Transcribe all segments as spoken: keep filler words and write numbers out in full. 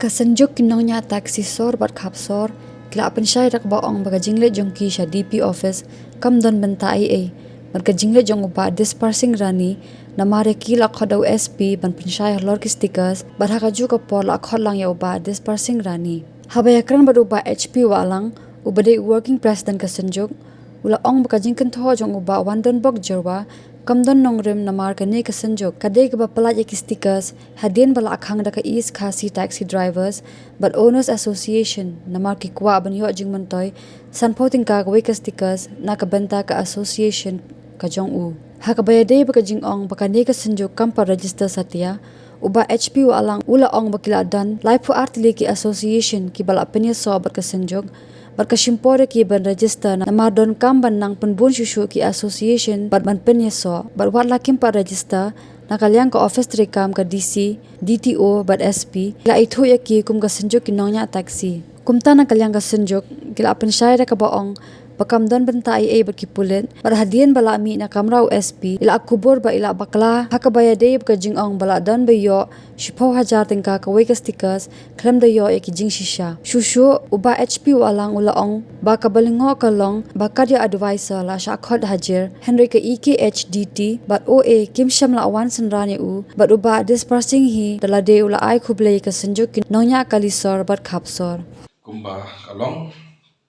Ka Synjuk ki Nongñiah Taxi Sor bad Khap Sor ki la pynshai da kaba ong ba ka jingleit jong ki sha D P office kam don bynta ei ei bad ka jingleit jong u Bah Dispar Singh Rani, namar ïa ki la khot da u S P ban pynshai halor ki stickers bad ha kajuh ka por la khot lang ïa u Bah Dispar Singh Rani. Haba ïakren bad u Bah H P Wahlang, uba dei u working president ka Synjuk, u la ong ba ka jingkynthoh jong u Bah Wandonbok Jyrwa kam don nongrim namar kane ka Synjuk ka dei kaba pyllait ïa ki stickers hadien ba la khang da ka East Khasi Taxi Drivers bad Owners Association namar ki kwah ban ïoh jingmyntoi sanphew tyngka kawei ka stickers na ka bynta ka association ka jong u. Ha kaba ïadei bad ka jingong ba kane ka Synjuk kam pat register satia, u Bah H P Wahlang u la ong ba ki la don laiphew ar tylli ki association kiba la pynïasoh bad ka Synjuk bad ka shim por ïa ki ban register namar donkam ban nang pynbun shuh shuh ki association bad ban pynïasoh bad wat la kim pat register, na ka liang ka office treikam ka D C, D T O bad S P la ithuh ïa ki kum ka Synjuk ki Nongñiah Taxi. Kumta na ka liang ka Synjuk ki la pynshai da kaba ong ba kam don bynta ei ei bad ki pulit bad hadien ba la mih na kamra u S P i la khubor ba i la bakla ha kaba ïadei bad ka jingong ba la don ba ïoh shiphew hajar tyngka kawei ka stickers khlem da ïoh ïa ki jingshisha. Shuh shuh u Bah H P Wahlang u la ong ba kaba lyngngoh ka long ba ka dei advisor la shah khot hajir hynrei ka E K H D T bad O A kim shym la wan synran ïa u bad u Bah Dispar Singh hi da lade u la ai khublei ïa ka Synjuk ki Nongñiah Kali Sor bad Khap Sor. Kumba ka long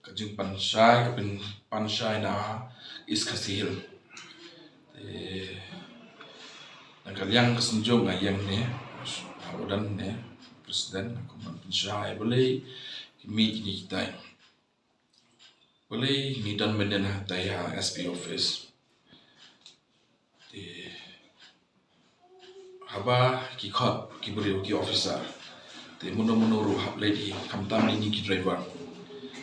ka jingpynshai, ka pyn-, pynshai na East Khasi Hills. Te na ka liang ka Synjuk nga ïeng ne, u don ne president, nga kum ban pynshai balei ki mih kine kitai. Balei ngi don mynnin hatai ha S P office. Te haba ki khot ki briew ki officer, te mano mano ruh hap leit hi, khamtam ïa ngi ki driver.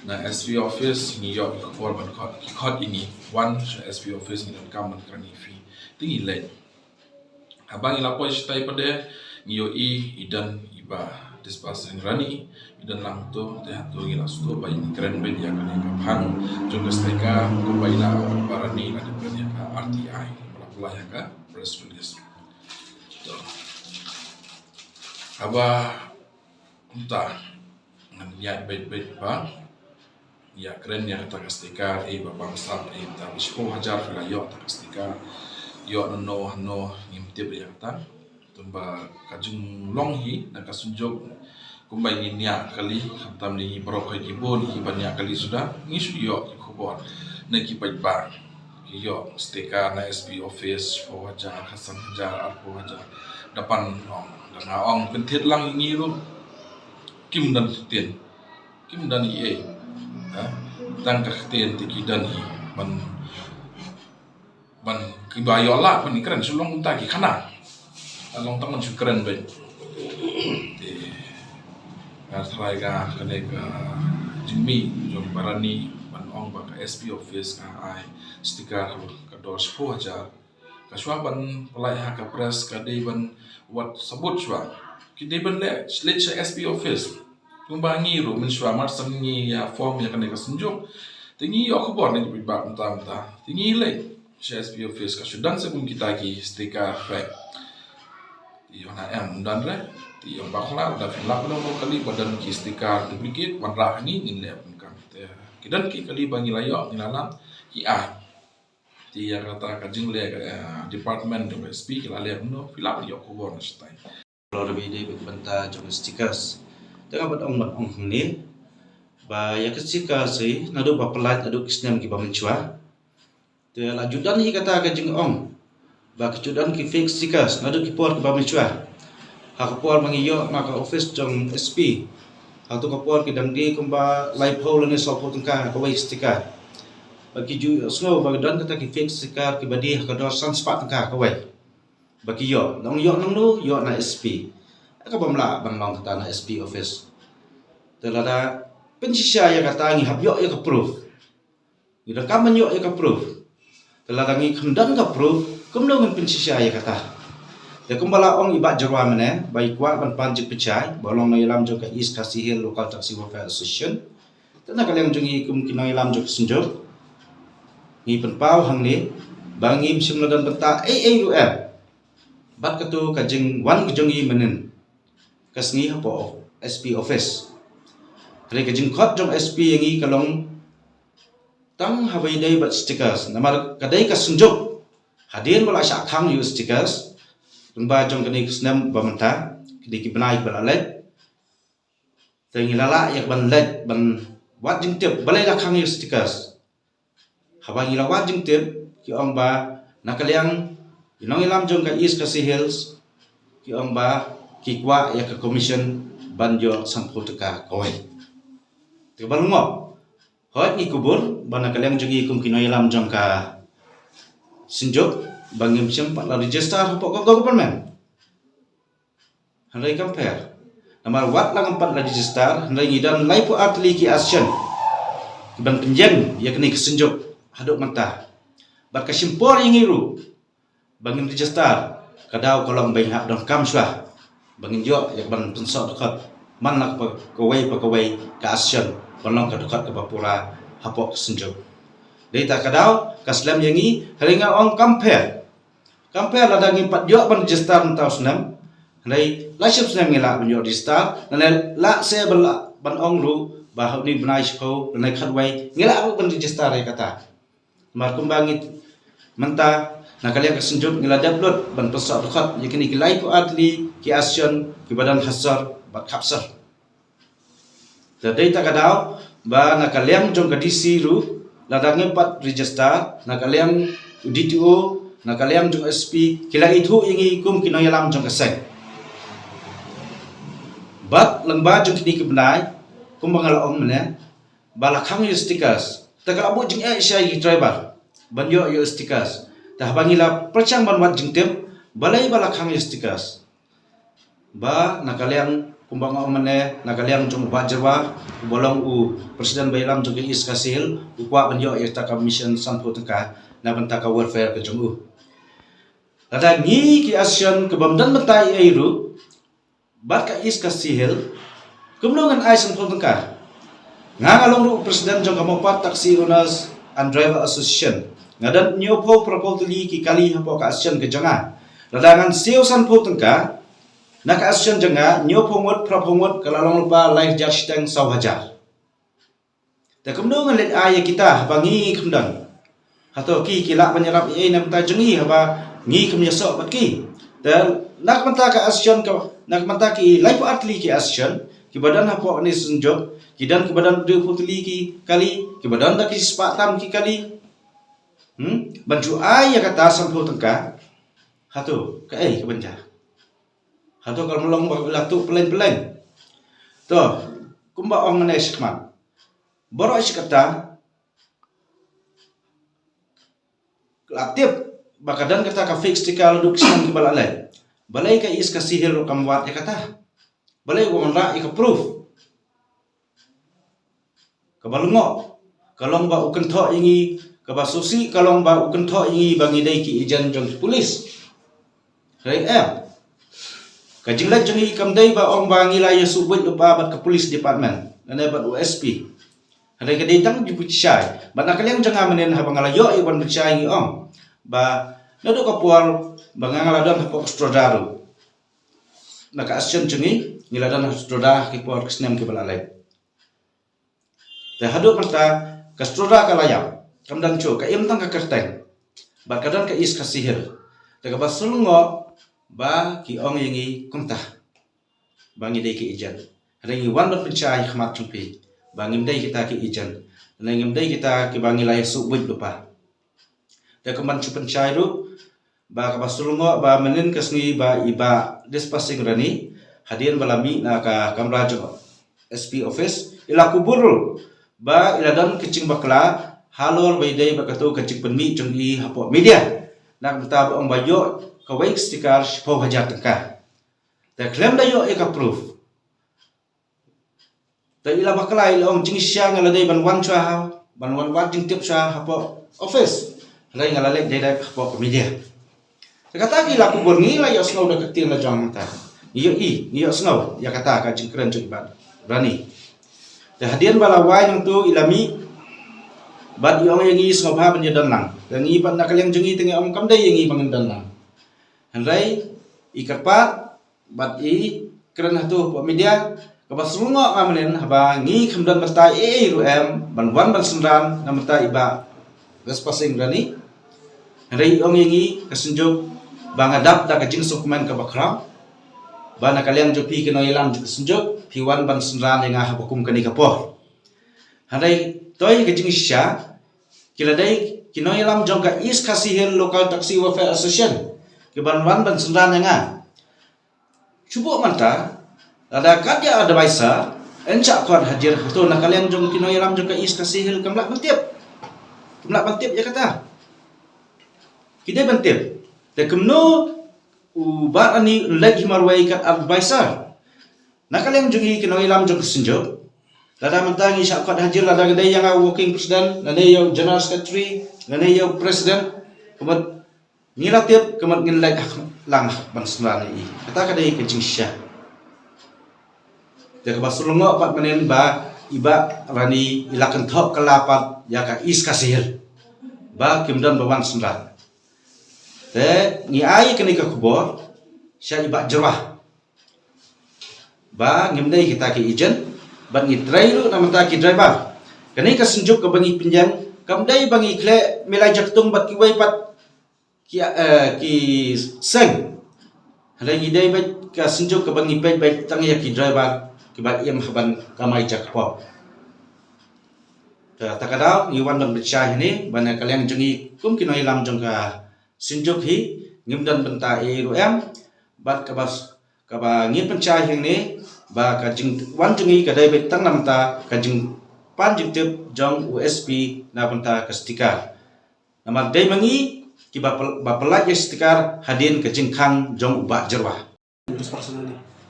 Na S P office ngi ïoh ki khubor ban khot, ki khot ïa ngi, wan sha S P office, ngi donkam ban kren ïa phi. Te ngi leit. Haba ngi la poi shatai pat de, ngi ïohi i don i Bah Dispar Singh Rani, i don lang to, te hato ngi la sngewthuh ba in kren beit ïa kane ka phang jong ka sticker, kumba i la, Bah Rani i la dep kren ïa ka R T I, ba la pynlait ha ka press release. To. Haba kumta ngan ïaid beit beit ba ïa kren ïa kata ka sticker, eh, ba bang sap, eh, ta shiphew hajar phi la ïoh ta ka sticker, ïoh nano hano ngim tip ïa kata. Tangba ka jinglong hi na ka Synjuk, kumba ngi ñiah kali, khamtam ngi baroh hi, ki bun hi ban ñiah kali suda, ngi shu ïoh ki khubor na ki paidbah. Ki ïoh sticker na S P office, shiphew hajar, khatsan hajar, arphew hajar. Da pan ong, da nga ong, pynthied lang ïa ngi ruh, kim don ktien, kim don ei ei. Ha? Tang ka ktien te ki don hi ban, ban kiba ïoh lah ban kren, shu long ta ki khana. Long tang ban shu kren beit. Te nga tharai ka kane ka jingmih jong Bah Rani ban ong ba ka S P office ka ai sticker ha ka dor shiphew hajar. Ka shuwa ban pynlait ha ka press ka dei ban wad sabut shuwa. Ki dei ban leit, leit sha S P office. Kumba ngi ruh mynshuwa mar shen ngi ïa form ïa kane ka Synjuk, te ngi ïoh khubor na ki paidbah mynta mynta. Te ngi leit sha S P office, ka shu don sa kum kita ki sticker fake. Te ïoh na em don re. Te ïoh ba khla da phin lap noh kali ba don ki sticker duplicate, wanrah ngi ngin leh kum kam. Te ki don ki kali ba ngi la ïoh, ngi la lam, ki ai. Te ïa kata ka jingleh, eh, department jong ka S P ki la leh kumno, phi lah ban ïoh khubor na shatai. Lor ba ïadei bad ka bynta jong stickers. Te nga ban ong, ban ong hangne ba ïa ka stickers hi naduh ba pynlait naduh ki snem kiba mynshuwa. Te la ju don hi kata ka jingong ba ki ju don ki fake stickers naduh ki por kiba mynshuwa. Ha ka por ba ngi ïoh na ka office jong S P, ha tu ka por ki dang die kumba laiphew lane sawphew tyngka kawei sticker. Ba ki ju sngew ba ki don kata ki fake sticker kiba die ha ka dor san spah tyngka kawei. Ba ki ïoh, dang ïoh nangno, ïoh na S P. Ka bym lah ban long kata na S P office. Te lada pynshisha ïa kata ngi hap ïoh ïa ka proof. Ngi donkam ban ïoh ïa ka proof. Te lada ngi khlem don ka proof, kumno ngin pynshisha ïa kata. Te kumba la ong i Bah Jyrwa mynne, ba i kwah ban pan jingpynshai, ba long nongïalam jong ka East Khasi Hills Local Taxi Welfare Association. Te na ka liang jong ngi kum ki nongïalam jong ka Synjuk, ngi pynpaw hangne ba ngim shym la don bynta ei ei ruh em bad kato ka jingwan ka jong ngi mynnin ka sngi hapoh S P office. Hynrei ka jingkhot jong S P ïa ngi ka long tang haba ïadei bad stickers. Namar ka dei ka synjuk. Hadien ba la shah khang ïa u stickers, lyngba jong kane ka snem ba mynta, kine ki bnai ba la leit, te ngi la lah ïa ka ban leit ban wad jingtip balei la khang ïa u stickers. Haba ngi la wad jingtip, ki ong ba na ka liang ki nongïalam jong ka East Khasi Hills ki ong ba ki kwah ïa ka commission ban ïoh sanphew tyngka kawei. Te kaba lyngngoh, hooid, ngi kubur ba na ka liang jong ngi kum ki nongïalam jong ka synjuk ba ngim shym pat la register hapoh ka government. Hynrei kam pher. Namar wat la ngam pat la register, hynrei ngi don laiphew ar tylli ki action ki ban pynïeng ïa kane ka synjuk haduh mynta. Bad ka shim por ïa ngi ruh ba ngin register, ka daw ka long ba ngin hap donkam shuwa ba ngin ïoh ïa ka ban pynsoh dkhot man la ka pa kawei pa kawei ka action ban long ka dkhot kaba pura hapoh ka synjuk. Dei ta ka daw ka slem ïa ngi, hynrei nga ong kam pher. Kam pher lada ngim pat ïoh ban register mynta u snem, hynrei la shiphew snem ngi lah ban ïoh register, lane lah se ban lah ban ong ruh ba ha une u bnai shiphew lane khatwei ngi lah ruh ban register ïa kata. Namar kumba ngi mynta na ka liang ka synjuk ngi la dep lut ban pynsoh dkhot ïa kine ki laiphew ar tylli ki action kiba don ha sor bad khap sor. Te dei ta ka daw ba na ka liang jong ka D C ruh, lada ngim pat register, na ka liang D T O, na ka liang jong S P ki la ithuh ïa ngi kum ki nongïalam jong ka seng. Bad lyngba jong kine ki bnai, kumba nga la ong mynne, ba la khang ïa u stickers. Te ka la buh jingeh sha ïa ki driver ban ïoh ïa u stickers. Te haba ngi la pyrshang ban wad jingtip balei ba la khang ïa u stickers, ba na ka liang kumba nga ong mynne, na ka liang jong u Bah Jyrwa uba long u president ba ïalam jong ka East Khasi Hills, u kwah ban ïoh ïa kata ka commission sanphew tyngka na bynta ka welfare ka jong u. Lada ngi ki action kaba ym don bynta ei ei ruh bad ka East Khasi Hills, kumno ngan ai sanphew tyngka? Nga nga long ruh president jong ka Mawpar Taxi Owners and Driver Association. Nga don hynñiewphew phraphew tylli ki kali hapoh ka action ka jong nga. Lada ngan siew sanphew tyngka na ka action jong nga, hynñiewphew ngut phraphew ngut ka la long lypa lai hajar shiteng saw hajar. Te kumno ngan leit ai ïa kita haba ngi kham don? Hato ki ki lah ban ïarap ei ei na bynta jong ngi haba ngi kham ïasoh bad ki? Te na ka bynta ka action ka, na ka bynta ki laiphew ar tylli ki action kiba don hapoh kane ka synjuk, ki don kiba don hynriewphew tylli ki kali, kiba don da ki spah tam ki kali. Hmm? Ban shu ai ïa kata sanphew tyngka. Hato kaei ka ban jia? Hato ka long ba la tuh pyllein pyllein? To, kumba ong mynne shakhmat, baroh shi katta la tip ba ka don kata ka fake sticker la duk shnong kiba la leh. Balei ka East Khasi Hills ruh kam wad ïa kata? Balei u wanrah ïa ka proof? Kaba lyngngoh ka long ba u kynthoh ïa ngi, kaba sngewsih ka long ba u kynthoh ïa ngi ba ngi dei ki agent jong ki police. Hynrei em, ka jingleh jong ngi kam dei ba ong ba ngi la ïasuh buit lypa bad ka police department lane bad u S P. Hynrei ka dei tang jingpynshai. Bad na ka liang jong nga mynnin haba nga la ïoh ïa ban pynshai ngi ong ba naduh ka por ba nga nga la don hapoh ka Stroda ruh, na ka action jong ngi ngi la don ha Stroda ha ki por ki snem kiba la leit. Te haduh mynta ka Stroda ka la ïap, kam don shuh, ka im tang ka kyrteng. Bad ka don ka East Khasi Hills. Te kaba sngewlyngngoh ba ki ong ïa ngi kumta ba ngi dei ki agent. Hynrei ngi wan ban pynshai ha khmat jong phi ba ngim dei kita ki agent, hynrei ngim dei kita kiba ngi la ïasuh buit lypa. Te kumban shu pynshai ruh ba kaba sngewlyngngoh ba mynnin ka sngi ba i Bah Dispasing Rani, hadien ba la mih na ka kamra jong S P office, i la kubur ruh ba i la don ka jingbakla halor ba ïadei bad kato ka jingpynmih jong i hapoh media. Na ka bynta ba ong ba ïoh kawei ka sticker shiphew hajar tyngka. Te khlem da ïoh ïa ka proof, te i la bakla, i la ong jingshisha nga la dei ban wan shuwa ha, ban wan wad jingtip shuwa hapoh office. Hynrei nga la leit direct hapoh ka media. Te kata ki la kubur, ngi la ïohsngew da ka ktien la jong mynta. Ngi ïohi, ngi ïohsngew ïa kata ka jingkren jong i Bah Rani. Te hadien ba la wai nangtu i la mih bad i ong ïa ngi sngewbha ban ïa don lang. Te ngi pat na ka liang jong ngi te ngi ong kam dei ïa ngi ban don lang. Hynrei i kyrpad bad i kren hato hapoh media, Kaba sngewbha mynnin haba ngi khlem don bynta ei ei ruh em ban wan ban synran na bynta i Bah Rispa Singh Rani. Hynrei ong ïa ngi ka Synjuk ba nga dap da ka jingsngewkmen kaba khraw ba na ka liang jong phi ki nongïalam jong ka Synjuk phi wan ban synran ïa nga haba kum kane ka por. Hynrei to ïa ka jingshisha ki la dei ki nongïalam jong ka East Khasi Hills Local Taxi Welfare Association ki ban wan ban synran ïa nga. Shu buh mynta lada kat ïa advisor yn shah khot hajir, hato na ka liang jong ki nongïalam jong ka East Khasi Hills kam lah ban tip? Kam lah ban tip ïa kata? Ki dei ban tip. Te kumno u Bah Rani un leit hi marwei kat advisor? Na ka liang jong ngi ki nongïalam jong ka Synjuk, lada mynta ngi shah khot hajir, lada ka dei ïa nga working president lane ïa u general secretary lane ïa u president, ka mut ngi la tip ka mut ngin leit ha khmat lang ban synran ïa i. Kata ka dei ka jingshisha. Te kaba sngewbha pat mynnin ba i Bah Rani i la kynthoh kylla pat ïa ka East Khasi Hills ba kim don ba wan synran. Te ngi ai kane ka khubor sha i Bah Jyrwa ba ngim dei kita ki agent bad ngi trei ruh na bynta ki driver. Kane ka Synjuk kaba ngi pynïeng kam dei ba ngi khleh milai jaktung bad kiwei pat ki, eh, ki seng. Hynrei ngi dei beit ka Synjuk kaba ngi peit beit tang ïa ki driver kiba im ha ban kamai jakpoh. Te ta ka daw ngi wan ban pynshai hangne ba na ka liang jong ngi kum ki nongïalam jong ka Synjuk hi ngim don bynta ei ruh em. Bad kaba kaba ngi pynshai hangne ba ka jingwan jong ngi ka dei beit tang na bynta ka jingpan jingtip jong u S P na bynta ka sticker. Namar dei ma ngi kiba pyl-, ba pyllait ïa sticker hadien ka jingkhang jong u Bah Jyrwa.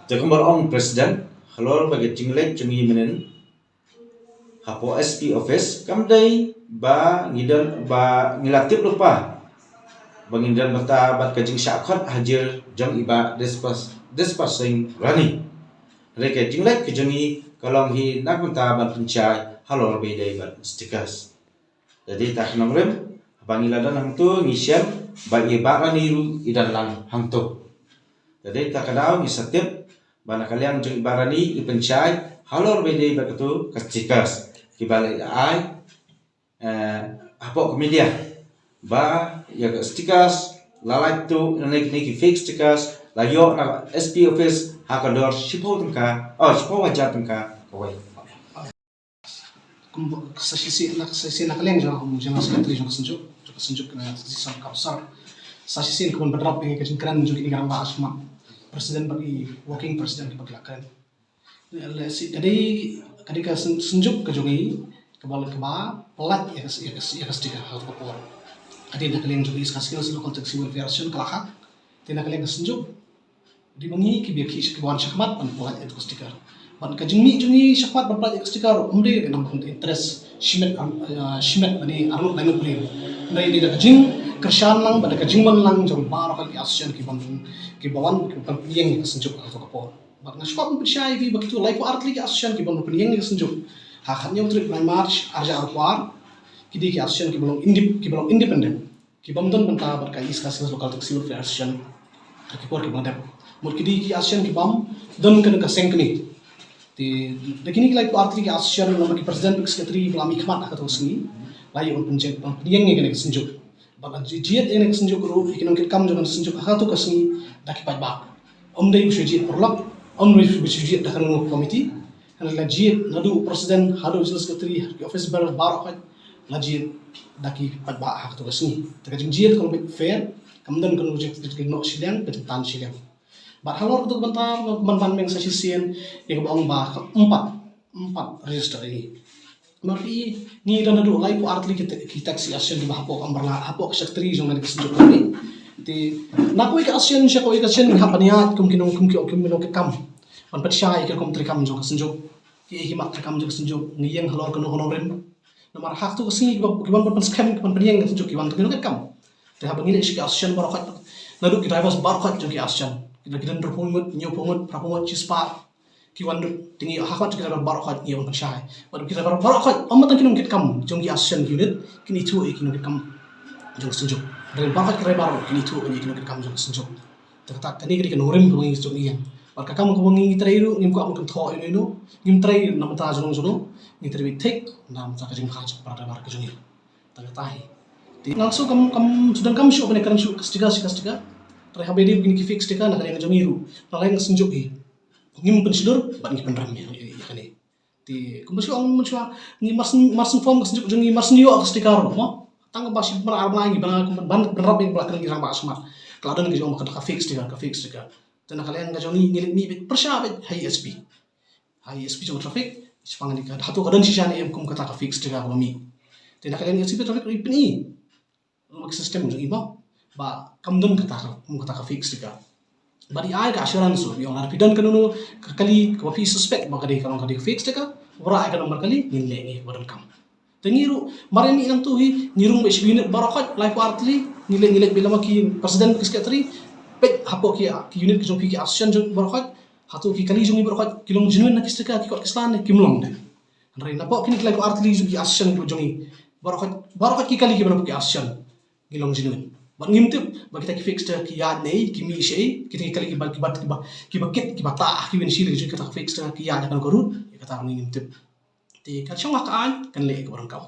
Te kumba ong president, halor ba ka jingleit jong ngi mynnin hapoh S P office kam dei ba ngi don ba ngi la tip lypa ba ngi don bynta bad ka jingshah khot hajir jong i Bah Rispa, Rispa Singh Rani. Hynrei ka jingleit ka jong ngi ka long hi na ka bynta ban pynshai halor ba i dei bad stickers. Te dei ta ka nongrim, haba ngi la don hangto ngi shem ba i Bah Rani ruh i don lang hangto. Te dei ta ka daw ngi sa tip ba na ka liang jong i Bah Rani i pynshai halor ba i dei bad kato ka stickers kiba la ai, eh, hapoh ka media ba ïa ka stickers la lait to na ki fake stickers la ïoh na S P office ha ka dor shiphew tyngka, oh, shiphew hajar tyngka kawei. Kumba sa shisien na, sa shisien na ka liang jong u General Secretary jong ka Synjuk, jong ka Synjuk ka Synjuk Council. Sa shisien kumba ba drop ïa ka jingkren jong kine ki rangbah ha khmat president bad ki working president kiba ki la kren. Lehse ka dei, ka dei ka Syn-, Synjuk ka jong ngi kaba, kaba pyllait ïa ka, ïa ka, ïa ka sticker ha ka por. Ka dei na ka liang jong ka East Khasi Hills Local Taxi Welfare Association ka la khang. Te na ka liang ka Synjuk dei ma ngi kiba ki, kiba wan shakhmat ban pyllait ïa ka sticker. Bad ka jingmih jong ngi shakhmat ban pyllait ïa ka sticker ym dei ka namar interest shimet, ah, shimet lane arngut laingut briew. Hynrei dei da ka jingkyrshan lang bad da ka jingmon lang jong baroh ki association kiba, kiba wan kiba pynïeng ïa ka Synjuk ha kato ka por. Bad nga sngewbha ban pynshai ïa phi ba kito laiphew ar tylli ki association kiba pynïeng ïa ka Synjuk ha ka khathynñiew tarik bnai March arhajar arphew ar, ki dei ki association kiba long indep-, kiba long independent. Ki bym don bynta bad ka East Khasi Hills Local Taxi Welfare Association ha ki por kiba la dep. Mut ki dei ki association ki bym don kano ka seng kmie. Te da kine ki laiphew ar tylli ki association, namar ki president bad secretary ba la mihkhmat ha kato ka sngi, la ïoh ban pynjeng, ban pynïeng ïa kane ka Synjuk. Bad la jied ïa kane ka Synjuk ruh, ïa ki nongkitkam jong kane ka Synjuk ha kato ka sngi da ki paidbah. Ym dei ba shu jied paralok, ym dei ba shu jied da kano kano ka committee. Hynrei la jied naduh u president haduh u general secretary, ki office bearer baroh khoit la jied da ki paidbah ha kato ka sngi. Te ka jingjied ka long beit fair, kam don kano ka jingnoh shiliang, ka jingtan shiliang. Bad halor kato ka bynta, ban ban meng sa shisien ïa kaba ong ba ka ym pat, ym pat register ïa ngi. Namar phi, ngi don haduh laiphew ar tylli ki ta-, ki taxi association kiba hapoh ka umbrella, hapoh ka secretary jong kane ka Synjuk kane. Te na kawei ka association sha kawei ka association ngi hap ban ïaid kum ki nong, kum ki, kum ki nongkitkam ban pynshai ïa ki rukom treikam jong ka Synjuk. Ki, ki mat treikam jong ka Synjuk, ngi ïeng halor kano kano rim. Namar ha kato ka sngi kiba, kiban pynskhem, kiban pynïeng ka Synjuk, kiban, ki nongkitkam. Te haba ngi leit sha ki association baroh khoit, naduh ki drivers baroh khoit jong ki association, ki don hynriewphew ngut, hynñiewphew ngut, phraphew ngut, shispah. Ki wan duk, te ngi ha khmat ki driver baroh khoit ngi wan pynshai. Bad ki driver baroh khoit, ym tang ki nongkitkam jong ki association ki unit kin ithuh ïa ki nongkitkam jong ka Synjuk. Driver baroh khoit, ki driver kin ithuh ïa ki nongkitkam jong ka Synjuk. Te kata, kane ka dei ka nongrim kaba ngi sdang ïa. Bad ka kam kaba ngi trei ruh ngim kwah ban kynthoh ïa uno uno, ngim trei na bynta jong uno uno, ngi trei beit thik na bynta ka jingmyntoi jong para driver ka jong ngi. Tang kata hi. Te nga shu kam, kam shu donkam shuh ban ïakren shuh ka sticker shi ka sticker. Trai haba dei kine ki fake sticker na ka liang jong ngi ruh, na ka liang ka seng jong ngi, ngim pynshlur bad ngi pynrem ïa, ïa, ïa kane. Te kumba shu ong mynshuwa, ngi mar shu, mar shu form ka seng jong ngi, mar shu ïoh ka sticker ruh mo. Tang ba shi bnai ar bnai ngi ban, ban, ban rap ïa ka bla kren ngi rangbah shakhmat. Ka la don ka jong ka, ka fake sticker, ka fake sticker. Te na ka liang ka jong ngi ngi leit mih beit pyrshah beit ha S P. Ha S P jong traffic, shaphang kane ka, hato ka don shisha ne em kum kata ka fake sticker kaba mih. Te na ka liang S P traffic ruh i pyni. Ba ka system jong i ba, ba kam don kata ka, kum kata ka fake sticker. Bad i ai ka assurance ruh, i ong lada phi don kano kano ka kali kaba phi suspect ba ka dei, ka long ka dei ka fake sticker, wanrah ïa ka number kali, ngin leh ngi ba donkam. Te ngi ruh, mar ïa ngi nangtu hi, ngi rung beit shi unit baroh khoit, laiphew ar tylli, ngi leit, ngi leit beit lem ki president, ki secretary, peit hapoh ki, ki unit ki jong phi, ki association jong baroh khoit, hato ki kali jong ngi baroh khoit ki long genuine na ki sticker, ki kot ki sla ne kim long de. Hynrei napoh kine ki laiphew ar tylli jong ki association jong ngi, baroh khoit, baroh khoit ki kali kiba napoh ki association ngi long genuine. Bad ngim tip ba kita ki fake sticker ki ïaid ne ei, ki mih shaei, kita ki kali kiba, kiba, kiba, kiba kit, kiba tah ha ki windshield jong kata ka fake sticker ki ïaid ha kano ka route, ïa kata ruh ngim tip. Te ka shong ha ka aiñ, kan leh kaba donkam.